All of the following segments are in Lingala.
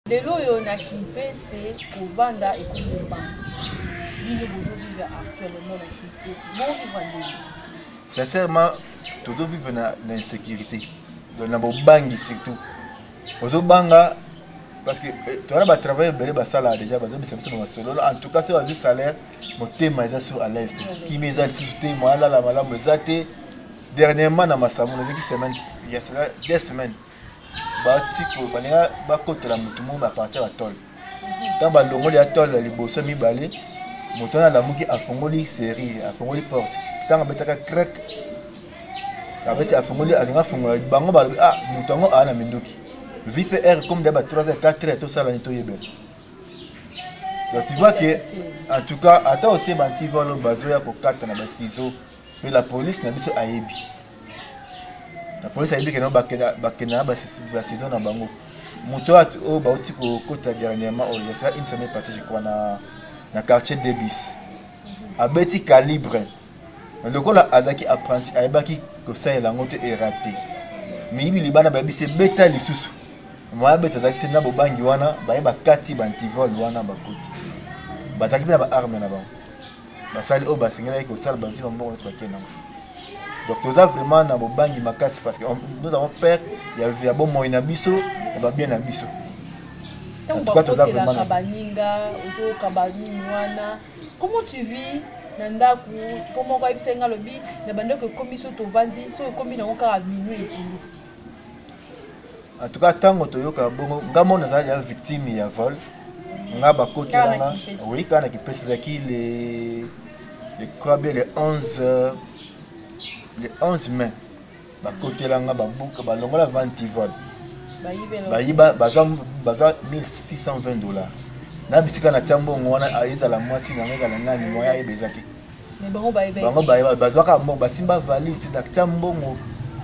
Lelo oyo na Kimpese kovanda ekomi obangisa. Bino bozo vivre actuellement na Kimpese. Bo vivre ndenge? Sincèrement, tozo vivre na insécurité. Donc na bobangi surtout. Ozobanga parce que eh, toza na batravail ebele basalaka déjà bazobisa biso na masolo. En tout cas soki bazwi salaire, motema eza sur à l'aise te. Kimi eza lisusu te, moyen alala malamu eza te. Dernièrement na Masamu, nazalaki semaine, il y a cela 2 semaines, batiko balinga bakotela motu moko bapartir ya tole. Ntango balongoli ya tole ya liboso mibale, moto wana alamuki, afongoli serrure, afongoli porte. Ntango abetaka crek, abeti, afongoli, alinga afongola, bango balobi: "Ah, moto yango aa na minduki." Vpr comme ba 3 heures, 4 heures, tosala ni toyebela. Donc tu vois que en tout cas ata otie bantivol bazoya kokata na basizo. Mpe la police na biso ayebi, la police ayebi kena bakenda na basaison na bango. Moto oyo bauti kokota dernièrement oyo, ya une semaine passée je crois, na quartier Debis, abeti calibre. Lokola azalaki apprenti, ayebaki kosalela yango te, eraté. Miyibi libanda bayebisi ebeta lisusu, moya abeta azalaki te. Na bobangi wana, baye bakati bantivol wana, bakoti, bazalaki mpe na baarme na bango. Basali oyo basengelaki kosala, bazwi bambongo nyonso, bakende yango. Donc toza vraiment na bobangi makasi parce que nous avons peur ya bomoi na biso, ya babien na biso. En tout cas toza vraiment baninga ozoyoka banini wana. Comment tu vis na ndako? Mpo moko ayebisa nga, alobi na bandako ekomi so tovandi so ekomi nango kaka minuit, epolisi. En tout cas ntango toyokaka bongo, nga mo nazali ya victime ya vol. Nga bakotelanga, oui, kaka na Kipesi. Ezalaki le, je crois bien, le 11, le 11 mai. Bakotelanga, babuka, balongola antivol, bayiba, bazwa 1620 $. Na bisika natia mbongo wana, ezala mwasi nango, ezala nani, moya ayeba eza te. Bango bayeba, bazwaka mbongo, basimba valise te. Natia mbongo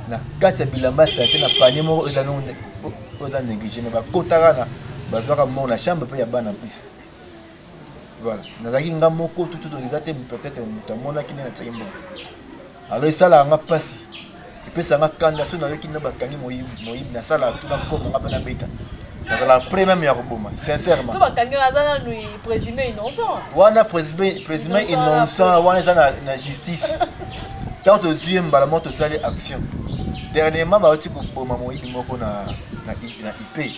na kati ya bilamba ya te, na panier moko eza oyo eza négligé, mais bakotaka na bazwaka mbongo na chambre mpe ya bana mpisa. Voilà, nazalaki nga moko tutu, eza te peut-être moto amonaki nde natiaki mbongo. Alors esalaka nga mpasi, epesaka nga kanda. So nayoki nde bakangi moyibi, nasalaka tu nakoma nga mpe nabeta, nazalaka prêt même ya koboma, sincèrement. Wana présumé innocent wana eza na justice. Ntango tozwi ye mbala moko, tosali action. Dernièrement bauti koboma moyibi moko na IP,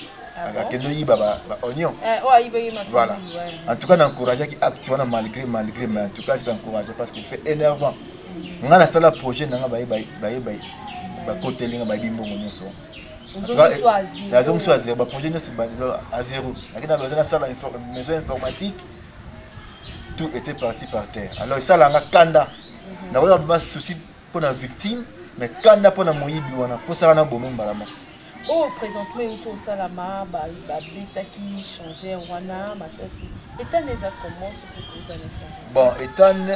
akende oyiba baoignon. Voilà, en tout cas naencourageaki acte wana malgré, mais en tout cas c'est encouragé parce que c'est énervant. Nga nasala projet nanga, baye bakoteli nga, bayebi mbongo nyonso. Nazongisi à zéro baprojet nyonso, à zéro. Naki na besoin nasala maison informatique, tout était parti par terre. Alors esalanga kanda, nakoyaka bima souci mpona victime, mais kanda mpona moyibi wana, mposaka na bome mbala moko. Oyo présentement euti osalama, babetaki changeur wana masasi, état na eza comment, soki oza na information? Bon,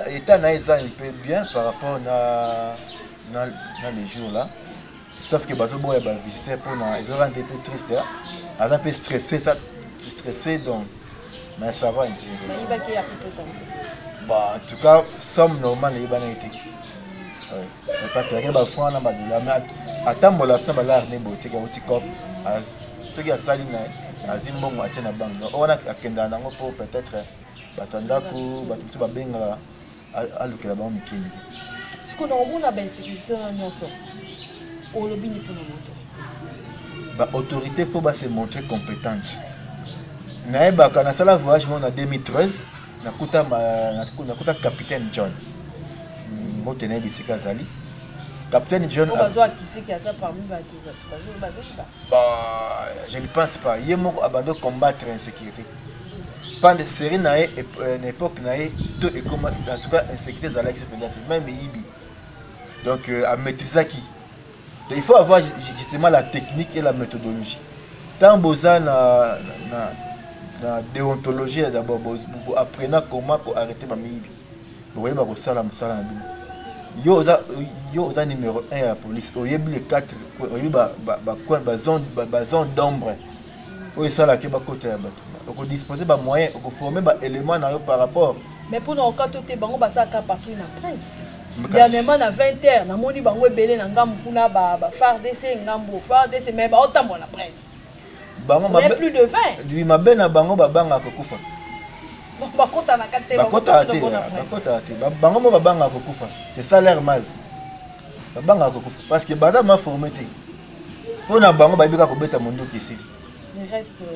état na eza un peu bien par rapport na les jours là, sauf que bazoboya bavisiteur mpona ezorendre un peu triste. Aza un peu stressé, ça stressé donc, mais ça va un peu. Bayibaki ya peu combien? Bon, en tout cas somme normale eyebanaki te. Ouais. Parce que azalaki na bafranc na badola, mais atambola so na balare ne boye teke auti cop. Soki asali na ye, azwi mbongo, atie na banque. Donc wana akendaka nango mpo peut-être bato ya ndako, bato mosusu babengaka, alukela bango mike mike. Sikoyo na komona bainsécurité wana nyonso, olobi ni mpona moto? Baautorité mpo base montrer compétente. Nayebaka nasala voyage moko na 2013, nakuta capitaine John. Mbote nayebi esika azali capitaine John. Oyo bazwa kisiki aza parmi bato bazoyiba? Bah, je ne pense pas. Ye moko abandi combattre insécurité pande série na ye, na époque na ye to ekoma. En tout cas insécurité ezalaki mpenza te, même yibi. Donc amaîtrisaki. Donc il faut avoir justement la technique et la méthodologie. Tant boza na déontologie d'abord, apprenant comment ko arrêter bamiyibi, bokoyeba kosala mosala na bino. Yo oza numéro 1 ya police, oyebi les 4, oyebi bacoin, bazone d'ombre oyo esalaki bakota ya bato, okodispose bamoyen, okoforme baélément na yo par rapport. Mais mpona okato te, bango basalaka patrouille na Prince. Dernièrement na 20 heures namoni bango ebele na ngambu kuna, ba FARDC, ngambu FARDC, mais baotambola na Prince. Bango mabe plus de 20. Oui, mabe na bango babanga kokufa. Donc bakotanaka te. Bakotaka te, bakotaka te. Bango mo babanga kokufa. C'est ça leur mal. Babanga kokufa parce que baza ma formé te. Mpo na bango bayebi kaka kobeta mondoki esili.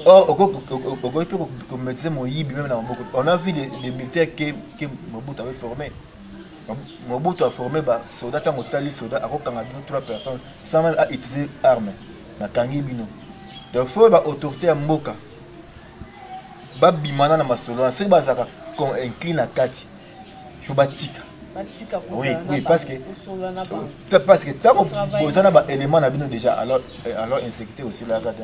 Or, okoki mpe komaîtrise moyibi meme na maboko. On a vu des militaires que Mobutu avait formé. Mobutu a formé ba soda ntango otali soda akokanga bino 3 personnes sans même utiliser arme. Bakangi bino. Donc faut ba autorité ya mboka babimana na masolo wana. Soki bazalaka inclus na kati, faut batika. Oui, oui, parce que ntango boza na baélément na bino déjà, alors insécurité aussi la kati.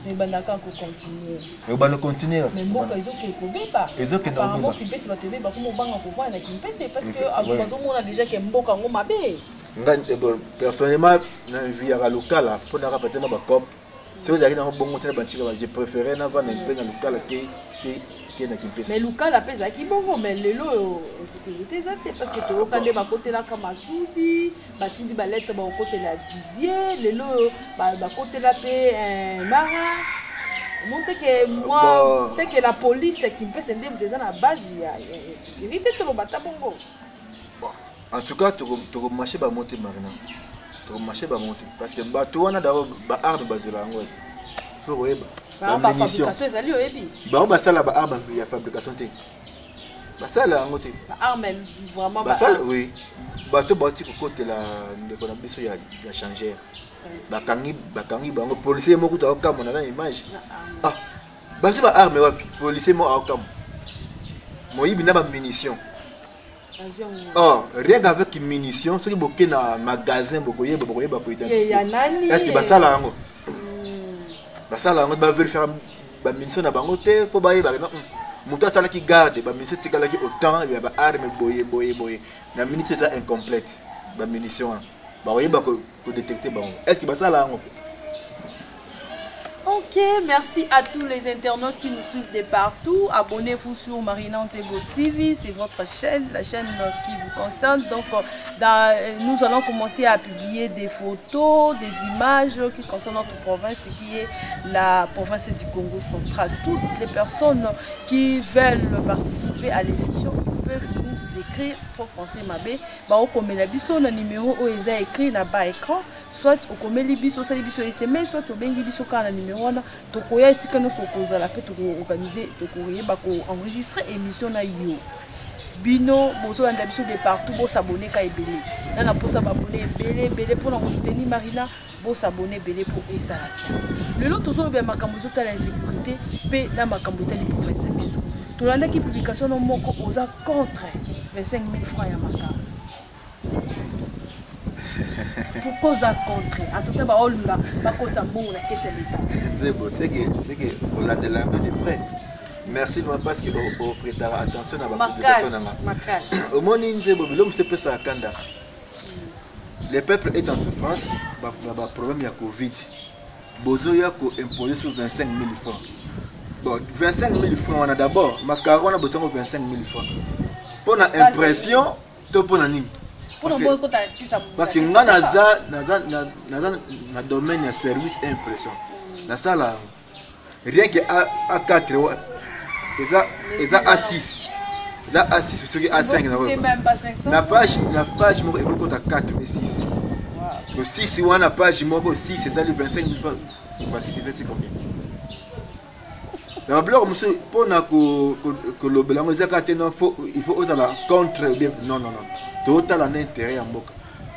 Ebandaka kocontinue. Ebanda continuer. Mais mboka ezokende kobeba. Ezokende kobeba. Kimpese, bato ebeba bakoma obanga kovanda na Kimpese parce que bazomona déjà ke mboka yango mabe. Nga personnellement na vie ya Lukala, mpo naka peut-être bacope soki ezalaki nango bongo te na bantika, je préféré navanda mpe na Lukala ke na Kimpese. Mais Lukala mpe ezalaki bongo, mais lelo oyo insécurité eza te parce que toyoka nde bakotelaka Masudi, batindi balettre, bakokotela Didier, lelo oyo bakotela mpe Mara. Omoni te ke moi, c'est que la police ya Kimpese nde moto eza na base ya sécurité, toloba ta bongo. En tout cas, tokomarche bango te, Marina, tokomarche bango te parce que bato wana d'abord baarme bazwela yango, faut koyeba. Bafabrication ezali, oyebi. Bango basala baarme ya fabrication te, basala yango te. Baarme vraiment? Basala, oui. Bato bauti kokotela ndeko na biso ya changeur, bakangi bango. Policier moko kutu aokamwa naza na image. Ah, bazwi baarme wapi? Policier moko aokamwa, moyibi na bamunition. Or rien qu'avec munition, soki boke na magasin, bokoyeba koidentifier. Est ce que basala yango? Basala yango, bavérifiaka bamunition na bango te mpo bayeba moto asalaki garde, bamunition etikalaki autant ya baarme boye boye boye na minute eza incomplète, bamunition wana bakoyeba kodétecte bango. Est ce que basala yango? Ok, merci à tous les internautes qui nous suivent de partout. Abonnez-vous sur Marina Nzebo TV, c'est votre chaîne, la chaîne qui vous concerne. Donc, nous allons commencer à publier des photos, des images qui concernent notre province, qui est la province du Congo central. Toutes les personnes qui veulent participer à l'émission peuvent nous écrire, trop français mabe, ba okomela biso na numéro oyo eza écrit na bas écran, soit okomeli biso, osali biso SMS, soit obengi biso kaka na numéro wana. Tokoya esika nyonso okozala mpe tokoorganize, tokoyeba koenregistre émission na yo. Bino bozolanda biso de partout, bosabone ka ebele na mposa babone ebele ebele mpona kosoutenir Marina. Bosabone ebele mpo ezala bien. Lelo tozolobela makambo ezotala insécurité mpe na makambo etali province na biso. Tolandaki publication no moko, oza contre 25 000 francs ya makambo. Pourquoi oza contre? En tout cas, baolinga bakota mbongo na caisse ya l'État. Nzebo, c'est que olandela un peu de près. Merci vraiment parce que oprêtaka attention na bapublication na nga. Omoni, Nzebo, biloko mosusu epesaka kanda. Le peuple est en souffrance na baproblème ya Covid, bozoya koimpose sur 25 000 francs. Bon, 25 000 francs wana, d'abord makaro wana botiango 25 000 francs mpo na impression to mpo na nini? Parce que nga naza na domaine ya service et impression, nasala yango. Rien que A4 eza A6, eza A6 soki A5 na page moko ekokota 4 et 6. 6 wana, page moko 6 ezali 25 000 francs fois 6, efesi combien? Na babiloko mosusu mpona kolobela yango eza kaka te non, il faut ozala contre bien. Non, non, non, totala na intérêt ya mboka.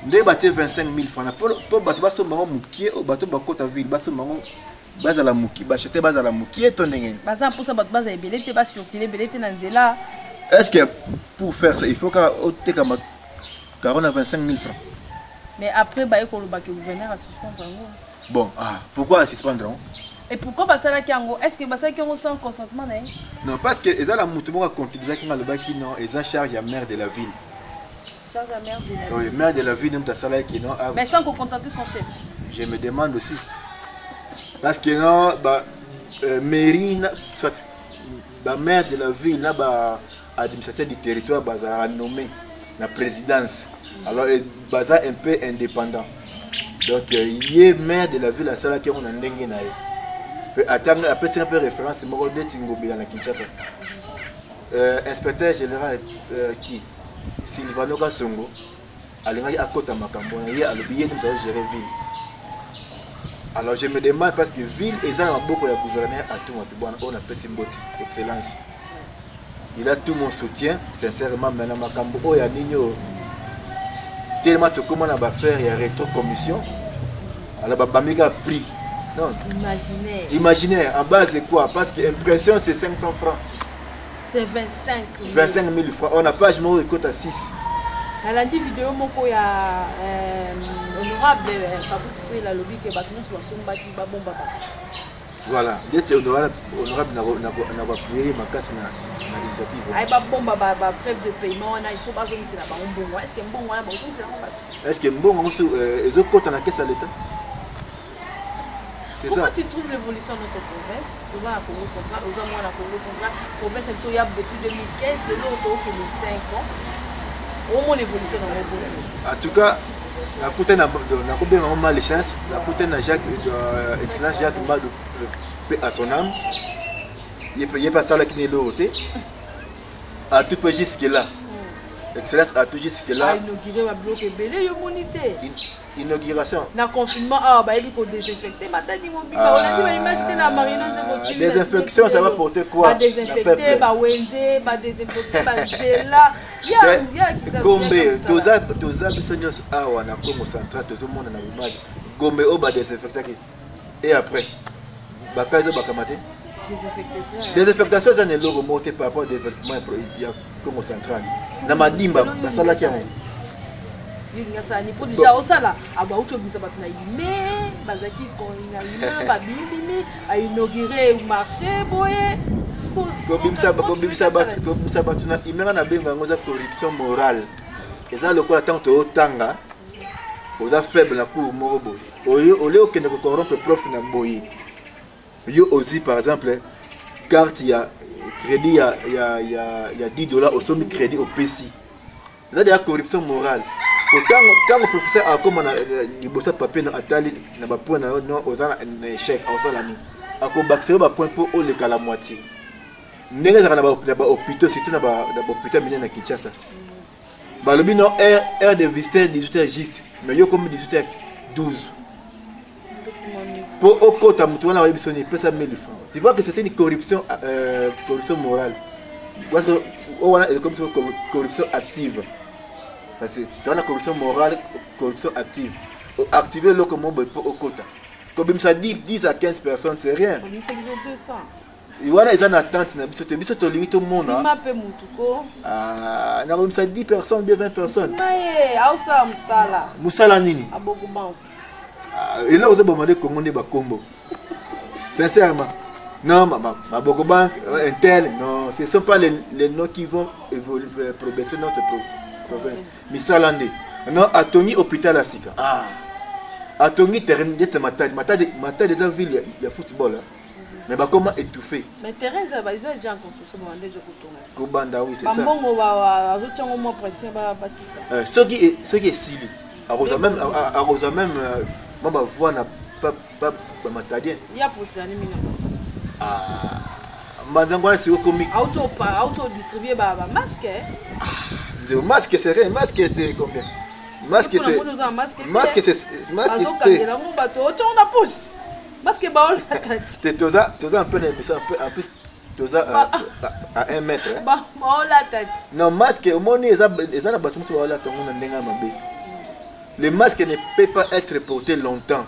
Nde batie 25 000 francs mpo bato basomba yango mokie, bato bakota ville basomba yango, bazala mokie, baacheter bazala mokie to ndenge? Baza mposa bato baza ebele te, bacircule ebele te na nzela. Est ce que pour faire ça, il faut kaka oteka makaro na 25 000 francs? Mais après baye koloba ke gouverneur asuspendre yango. Bon, ah, pourquoi asuspendre yango? Et pourquoi basalaki yango? Est ce que basalaki yango sans consentement na ye? Non, parce que eza na motu moko acontinuaki nga, alobaki non, eza charge ya maire de la ville. Charge ya maire de la ville? Oui, maire de la ville moto asalaki non. Ah, mais sans kocontenter son chef? Je me demande aussi parce que non, ba mairie na, soit ba maire de la ville na ba administrateur du territoire bazalaka nommé na présidence, alors baza un peu indépendant. Donc ye maire de la ville asalaki yango na ndenge na ye. Mpe atanga apesi nga mpe référence moko neti Ngobila na Kinshasa. Inspecteur général qui Silvano Kasongo alingaki akota makambo wana, ye alobi ye nde moto azogérer ville. Alors je me demande, parce que ville eza na maboko ya gouverneur Atou Matubuana, oyo napesi mbote, excellence, il a tout mon soutien sincèrement. Mais na makambo oyo ya nini oyo, tellement tokóma na baaffaire ya rétro commission, alors babambi kaka prix non imaginaire. Imaginaire en base de quoi? Parce que impression, c'est 500 francs. C'est 25. 25 000 francs, on a page moko ekota 6. Nalandi video moko ya honorable Fabrice Puel, alobi ke bato nyonso basombaki babomba bato. Voilà, ndeti honorable nakoappuyer ye makasi na initiative. Aye babomba bapreuve de paiement wana, il faut bazongisela bango mbongo. Est ce que mbongo wana bazongisela bango bato? Est ce que mbongo yango ezokota na caisse ya l'État? C'est Comment ça. Tu trouves l'évolution de notre province? Oza na Congo central, oza mwana Congo central, province na biso ya depuis 2015, lelo tookende 5 ans. Omona évolution nango bongo? En tout cas, nakutani, nakobenga yango malchance, nakutani na Jacques, excellence Jacques Mbadu, paix à son âme. Ye mpe asalaki na eloko te. Atou mpe jusque là, excellence Atou jusque là. Ainauguré babiloko ebele, yo moni te? Inauguration. Na confinement awa bayebi kodésinfecter Matadi mobimba. Olandi baimage te na Marino Nzembo? Désinfection, ça va porter quoi? Badésinfecter bawenze, badésinfecter banzela. Gombe, toza biso nyonso awa na Congo central, tozomona na image Gombe oyo badésinfectaki et après baka ezobakama te. Désinfectation eza na eloko moko te par rapport au développement ya Congo central. Na Madimba basalaki yango. Asala po déjà osala, abauti obimisa bato na ime, bazalaki na ime, babimibimi, ainauguré marché boye. Kobimisa bato na ime nga nabenga yango eza corruption morale. Eza lokola ntango toyotanga, oza faible na cours moko boye, oyo olie okende kocorrompre prof na boye, yo ozwi par exemple carte ya crédit ya 10 $, osombi crédit, opesi. Eza deya corruption morale. Ntango professeur akóma na liboso ya papier no, atali na bapoint na yo, no oza na échec, akosala nini? Akobakisa yo bapoint mpo oleka la moitié. Ndenge ezalaka na bahôpitaux, surtout na bahôpitaux minene na Kinshasa, balobi no heure de visite 18 heures juste, mais yo komi 18 heures 12 mpo okota. Moto wana bayebi soni, epesa 1000 francs. Tu vois que c'est une corruption morale. Oyo wana ekomi soko corruption active, parce que toza na corruption morale, corruption active. Active eloko moko boye mpo okota, kobimisa 10 à 15 personnes, c'est rien. Wana eza na attente na biso te. Biso tolingi tomona mpe mutu ko. Nakobimisa 10 personnes bien 20 personnes. Aosala mosala. Mosala nini? Eloko ozoboma nde Kongo nde bakombo. Sincèrement, non, Maboko Bank, Intel, non, ce ne sont pas les noms qui vont évoluer, progresser notre province. Misala nde. Non, atongi hôpital ya sika. Ah. Atongi terrain neti Matadi. Matadi, Matadi eza ville ya football. Hein. Mais bakoma étouffé. Mais terrain eza déjà en construction, babanda déjà kotonga. Kobanda, oui, c'est ça. Bambongo bazotiango mwa pression, basisa. Soki esili, akozwa même mwa bavoix na pa bamatadien. Ya posela nini na Ah, mbanzango wana sikoyo komi. Auti odistribue bamasque. Nzeo masque, c'est rien. Masque, c'est combien? Masque, c'est masque, c'est masque. Bazokangela ngo bato, otiango na poche, masque baolata ti. Te, toza un peu na émission, un peu en plus toza à 1 mètre. Baolata ti. Non, masque omoni eza na bato mosusu baolata yango na ndenge ya mabe. Le masque ne peut pas être porté longtemps.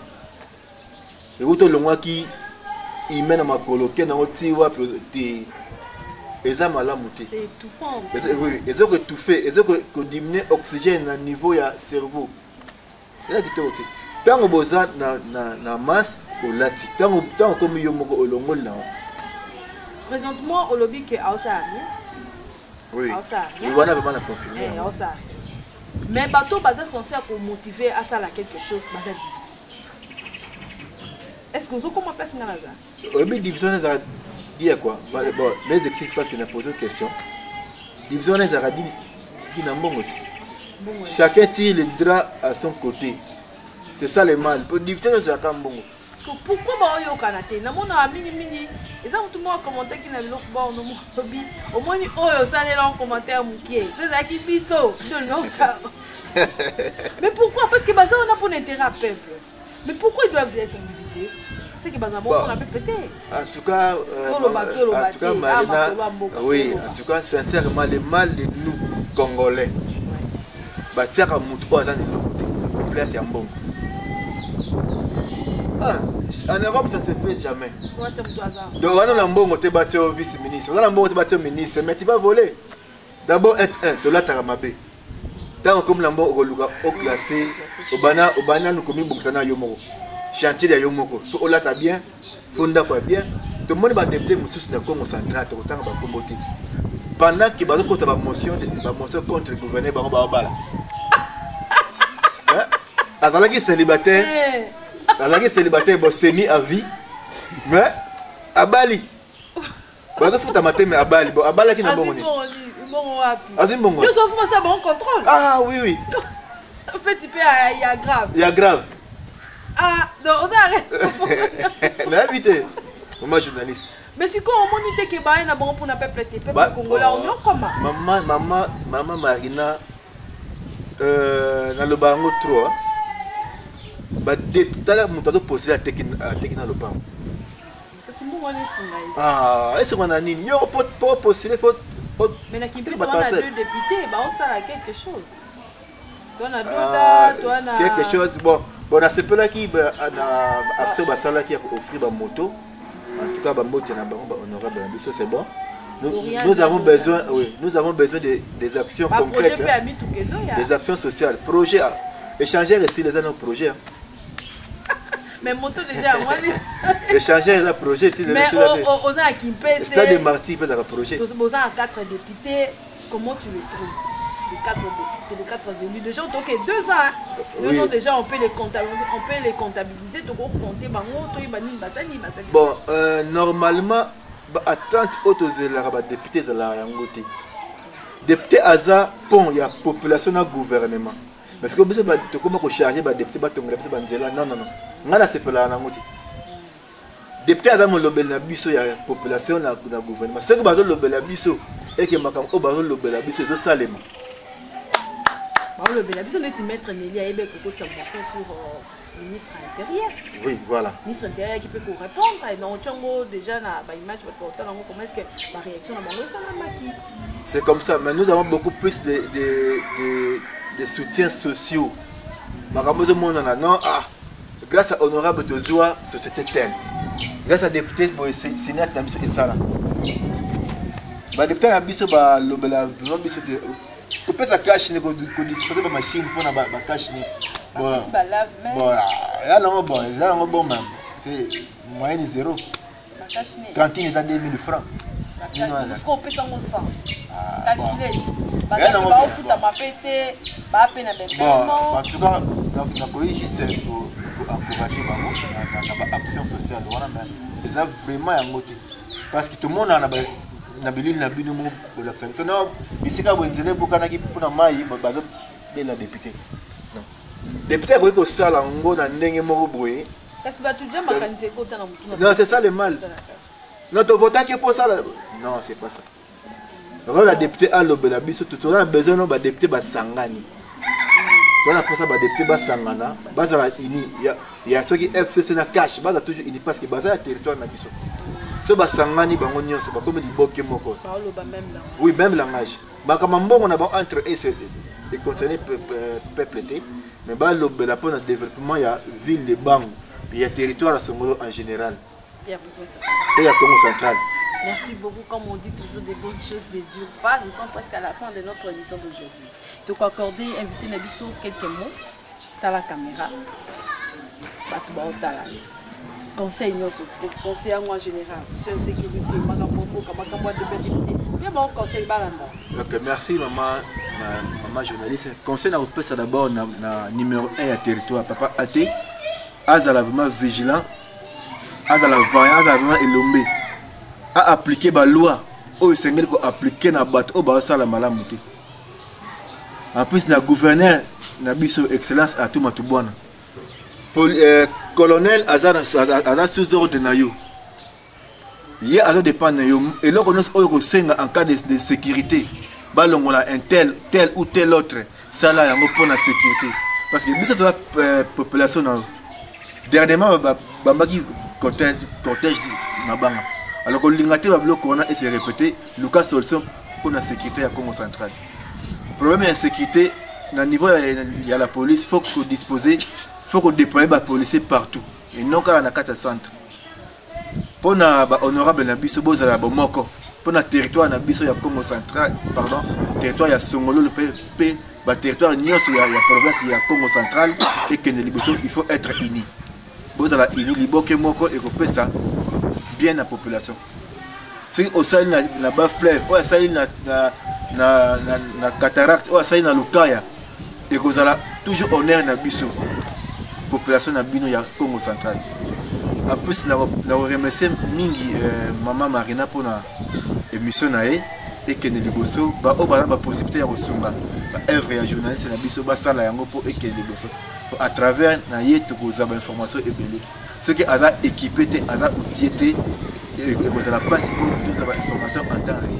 Ekuti olongwaki ime na makolo, okende yango ti wapi te, eza malamu te. Eza koétouffe, eza kodiminue oxygène na niveau ya cerveau. Eza kitoko te. Ntango boza na masse, olati. Ntango okomi yo moko, olongoli nango. Présentement olobi ke aosala rien. Oui, wana vraiment na confirme. Aosala rien, mais bato baza censé ya komotiver asala quelque chose baza difficile. Est ce que ozokoma place nga naza? Oyebi division ezalaka di ya quoi? Bon, mes excuses parce que na pose une question. Division wana ezalaka di na mbongo te. Chacun tire le drap à son côté, c'est ça le mal. Po division ezalaka mbongo. Pourquoi baoyokana te? Namonaka mingimingi eza motu moko akommentaki na biloko baono molobi, omoni oyo osalela commentaire mokie, so ezalaki biso biso olinga. Mais pourquoi? Parce que baza wana mpona intérêt ya peuple. Mais pourquoi ils doivent être divisés? C'est que baza moko mpona peuple te. En tout cas, en tout cas, Marina, oui, en tout cas, sincèrement, le mal de nous, Congolais, batiaka motu oyo aza na eloko te, place ya mbongo. Ah, en Europe, ça ne se fait jamais. Donc wana na mbongo te, batia yo vice ministre, oza na mbongo te, batia yo ministre, mais tu vas voler. D'abord 1 1 tolataka mabe. Ntango okomi na mbongo, okoluka oclasse, obana obana nanu komibongisa na yo moko, chantier ya yo moko, fo olata bien, fo ndako ya bien. Tomoni badepute mosusu na Congo Central, tokotanga bakombo te, pendant ke bazokota bamotion contre gouverneur, bango baobala. Azalaki célibataire, azalaki célibataire, bon, semi à vie, mais abali, bazofutama te, mais abali. Bon, abalaki na mbongo nini? Azwi mbongo. Nyonso ofuma bon contrôle. Ah oui, oui. En fait, tu peux, il y a grave. Il y a grave. Ah non, oza Nayebi te, mama journaliste. Mais sikoyo omoni te ke baye na bango mpona peuple te, peuple congolais onyokoma. Mama, mama, mama Marina, naloba yango trop. Tala moto azoposele, ateki na lopango. Kasi mbongo wana esunga ye. Ah, esunga na nini? Yo po postule, po Mais na Kimpese wana, deux députés baosala quelque chose, to na doda to na quelque chose. Bon, nasepelaki na action basalaki ya koofrir bamoto. En tout cas, bambote na bango, bahonorable na biso, c'est bon. Nous avons besoin, oui, nous avons besoin des actions concrètes, hein, des actions sociales. Projet échanger ici les nos projets, hein. Mais moto déjà yango. Échanger eza projet. Mais oza na Kimpese. Stade de Martyr mpe ezaka projet. Boza na 4 députés, comment tu le trouves, les quatre députés, les quatre élus? Déjà toke 2 ans, hein? 2 ans déjà, on peut les comptabiliser, tokocompter bango, toyeba nini basali basali. Bon, normalement, baattente oyo tozelaka badepute ezalaka yango te. Député aza pont ya population na gouvernement, parce que biso tokóma kocharge badepute batongela biso banzela. Non, non, non, ngai nasepelaka nango te. Député aza molobeli na biso ya population na gouvernement. Soki bazolobela biso, eke makambo oyo bazolobela biso ezosalema. Baolobela biso neti maître Neli ayebi kokotisa motion sur ministre intérieur. Oui, voilà. Ministre intérieur qui peut répondre na otiango déjà na baimage, bato baotala yango, comment est-ce que baréaction na bango esalamaki. C'est comme ça, mais nous avons beaucoup plus de soutiens sociaux. Makambo ezomonana, non, ah, grâce à honorable tozwa société telle, grâce à député boye sénat na biso esala. Badepute na biso balobela vraiment biso te. Kopesa cash ne, kodispose bamachine mpona bacash ne. Bon, eza nango bon, eza nango bon, même c'est moyenne zéro. Cantine eza 2000 francs. Opesa yango 100, calculette, baofutama mpe te, baape na. Bon, en tout cas, nakoki juste encourager bango na baaction sociale wana, mais eza vraiment yango te, parce que tomonaka na bilili na bino moko bolakisa biso no bisika boye, nzela ebokanaki mpona mai, bazobela député. Non, député akoki kosala yango na ndenge moko boye. Kasi bato dia makanisi ekota na motu. Non, c'est ça le mal. Non, tovotaki mpo osala. Non, c'est pas ça. Rôle ya député, alobela biso. Toza na besoin no badepute basangani. Toza na mposa badepute basangana, bazala uni ya soki FCC na cash, baza toujours uni, parce que baza ya territoire na biso. So basangani bango nyonso, bakomi liboke moko. Oui, même langage. Makambo mbongo na bango entre eux econcerné peuple te, mais balobela mpona développement ya ville de Bango, ya territoire ya Songolo en général et ya Congo Central. Merci beaucoup. Comme on dit toujours, des bonnes choses ne durent pas. Nous sommes presque à la fin de notre émission d'aujourd'hui. Donc, accorder, invité na biso quelques mots. À la caméra. Bato baotala. Conseil nyonso, conseil yango en général sur sécurité, makambo mboka, makambo ya député, bien bon conseil balanda. Ok, merci maman, ma, maman journaliste. Conseil na kopesa d'abord na numéro 1 ya territoire, papa at azala vraiment vigilant, azala vaillant, azala vraiment elombe, aappliquer baloi oyo esengeli koappliquer na bato oyo bazosala malamu te. En plus, na gouverneur na biso, excellence Atou Matubwana. Colonel aza sous ordre na yo, ye azo dépendre na yo. Eloko nyonso oyo kosenga en cas de sécurité, balongola un tel, tel ou tel autre, sala yango mpona sécurité, parce que biso toza population na yo. Dernièrement bambaki cortège mabanga. Alors kolinga te babiloko wana ese répété. Luka solution mpona sécurité ya Congo Central. Problème ya sécurité na niveau ya la police, faut kodisposer, faut kodéployer bapolicier partout et non kaka na kati ya centre. Mpona bahonorable na biso, bozala bomoko mpona territoire na biso ya Congo Central, pardon, territoire ya Songololo mpe baterritoire nyonso ya province ya Congo Central ekende liboso. Il faut être uni, bozala uni, liboke moko ekopesa bien na population. Soki osali na bafleuve, oyo asali na cataracte, oyo asali na Lukaya, ekozala toujours honneur na biso population na bino ya Congo Central. En plus, na koremercier mingi mama Marina mpona émission na ye ekende liboso. Baoyo baza bapossibilité ya kosunga baœuvre ya journaliste na biso, basala yango mpo ekende liboso. À travers na ye tokozwa bainformation ebele. Soki aza équipé te, aza outillé te, ekozala mpasi mpo tozwa bainformation en temps réel.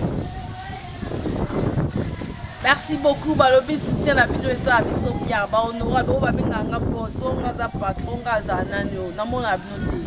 Merci beaucoup. Balobi soutien na bino esala biso bien. Bahonorable oyo babengaka nga boso, nga aza patron, nga azala nani, oyo namona bino te,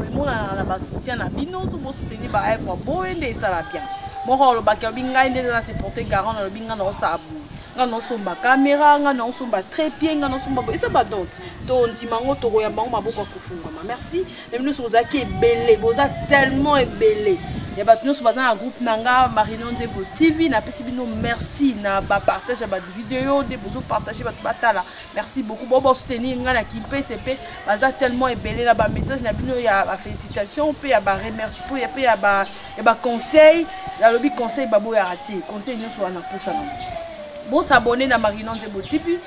emonanaka na basoutien na bino. So bosoutenir baœuvre boye nde esala bien. Moko alobaki, alobi ngai nde na se porte garant, alobi ngai naosala boye, nga naosomba caméra, nga naosomba trépied, nga naosomba boye. Eza badot, tondima yango, tokoyamba yango maboko ya kofungwama. Merci na bino nyonso, bozalaki ebele, boza tellement ebele ya bato nyonso baza na groupe na nga Marino Nzembo TV. Napesi bino merci na bapartage ya bavideo nde bozopartage, bato batala. Merci beaucoup. Bo bosoutenir ngai na Kimpese mpe baza tellement ebele na bamessage na bino ya bafélicitation mpe ya baremercie mpe ya baconseil. Nalobi conseil baboyaka te, conseil nyonso wana mposa nango. Bosabone na Marino Nzembo TV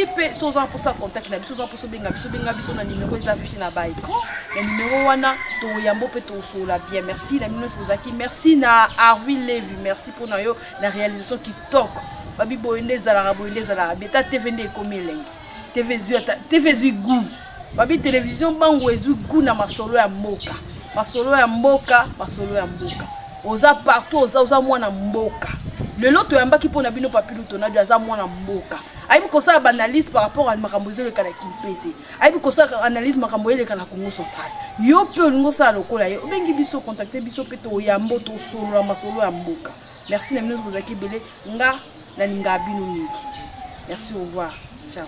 mpe so oza mposa contact na biso, oza mposa obenga biso, benga biso na numero eza affiché na baécran. Na numero wana toyambo mpe tosolola bien. Merci na bino nyonso bozalaki. Merci na Harvey Levy, merci mpona yo na réalisation kitoko. Babi boye nde ezalaka, boye nde ezalaka. Beta TV nde ekomi elengi, TV ezwi, ata TV ezwi goût. Babi télévision bango ezwi goût na masolo ya mboka, masolo ya mboka, masolo ya mboka. Oza partout, oza mwana mboka. Lelo toyambaki mpo na bino Papilu Tonadi, aza mwana mboka, ayebi kosala baanalyse par rapport a makambo ezoleka na Kimpese, ayebi kosala analyse makambo eleka na Congo Central. Yo mpe olingi osala lokola ye, obengi biso, contacte biso mpe toyambo, tosolola masolo ya mboka. Merci na bino nyonso bozalaki ebele. Nga nalingaka bino mingi. Merci, au revoir, ciao.